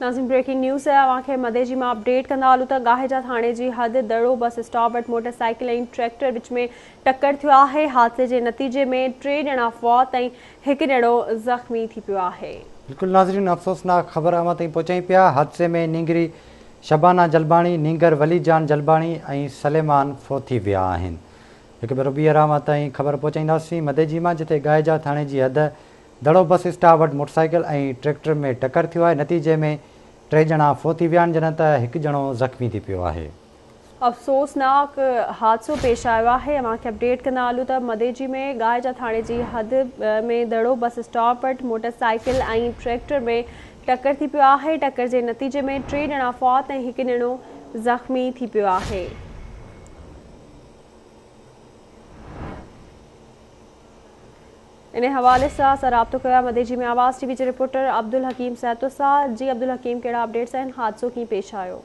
ناظرين breaking news اوهان کي مديجي مان اپڊيٽ ڪندا هلون ته ڳاهيجا ٿاڻي جي حد دڙو بس اسٽاپ وٽ موٽر سائيڪل ۽ ٽريڪٽر وچ ۾ ٽڪر ٿيو آهي حادثي جي نتيجي ۾ ٽي ڄڻا فوت ۽ هڪ ڄڻو زخمي ٿي پيو آهي. بلڪل ناظرين افسوسناڪ خبر اوهان تائين پهچايون پيا حادثي ۾ نينگري شبانه جلباڻي، نينگر ولي جان جلباڻي ۽ سليمان فوت ٿي ويا آهن. هڪ ڀيرو ٻيهر اوهان تائين خبر پهچائينداسين مديجي مان جتي ڳاهيجا ٿاڻي جي حد دڙو بس اسٽاپ وٽ موٽرسائيڪل ۽ ٽريڪٽر ۾ ٽڪر ٿيو آهي، نتيجي ۾ ٽي ڄڻا فوت ٿي ويا آهن جڏهن ته هڪ ڄڻو زخمي ٿي پيو آهي. افسوسناڪ حادثو پيش آيو آهي اوهان کي اپڊيٽ ڪندا هلون ته مديجي ۾ ڳاهيجا ٿاڻي جي حد ۾ دڙو بس اسٽاپ وٽ موٽرسائيڪل ۽ ٽريڪٽر ۾ ٽڪر ٿي پيو آهي ٽڪر جي نتيجي ۾ ٽي ڄڻا فوت ۽ هڪ ڄڻو زخمي ٿي پيو آهي. انهي حوالي سان اسان رابطو ڪيو آهي مديجي ۾ آواز ٽي وي جي رپورٽر عبدالحڪيم سهتو سان جي عبدالحڪيم ڪهڙا اپڊيٽس آهن حادثو ڪيئن پيش آيو.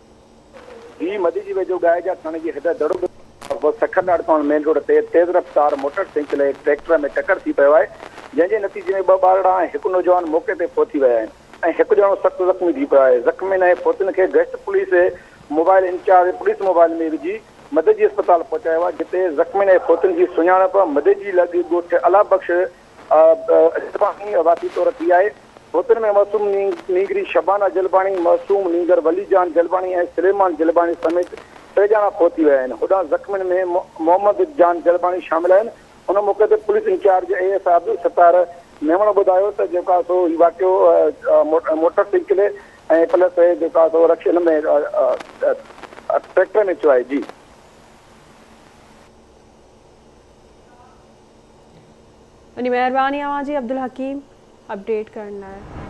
جي مديجي ويجهو ڳاهيجا ٿاڻي جي حد دڙو بس سکر لاڙڪاڻو مين روڊ تي تيز رفتار موٽر سائيڪل ۽ ٽريڪٽر ۾ ٽڪر ٿي پيو آهي جنهن جي نتيجي ۾ ٻه ٻارڙا ۽ هڪ نوجوان موقعي تي فوت ٿي ويا آهن ۽ هڪ ڄڻو سخت زخمي ٿي پيو آهي زخمين ۽ فوتين کي گشت police mobile incharge police mobile ۾ وجهي مدئجي اسپتال پهچايو آهي جتي زخمين ۽ فوتين جي سڃاڻپ مدئجي لڳ ڳوٺ الله بخش جلباڻي واسي طور ٿي آهي. فوتين ۾ معصوم نينگري شبانه جلباڻي، معصوم نينگر ولي جان جلباڻي ۽ سليمان جلباڻي سميت ٽي ڄڻا فوت ٿي ويا آهن. هوڏانهن زخمين ۾ محمد جان جلباڻي شامل آهن. ان موقعي تي police incharge A S I Abdul Sattar Memon ٻڌايو ته جيڪو آهي سو هي واقعو موٽر سائيڪل ۽ پلس جيڪو آهي سو رڪشي هن ۾ ٽريڪٽر ۾ ٿيو آهي جي. وڏي مهرباني اوهان جي عبدالحڪيم اپڊيٽ ڪرڻ لاء.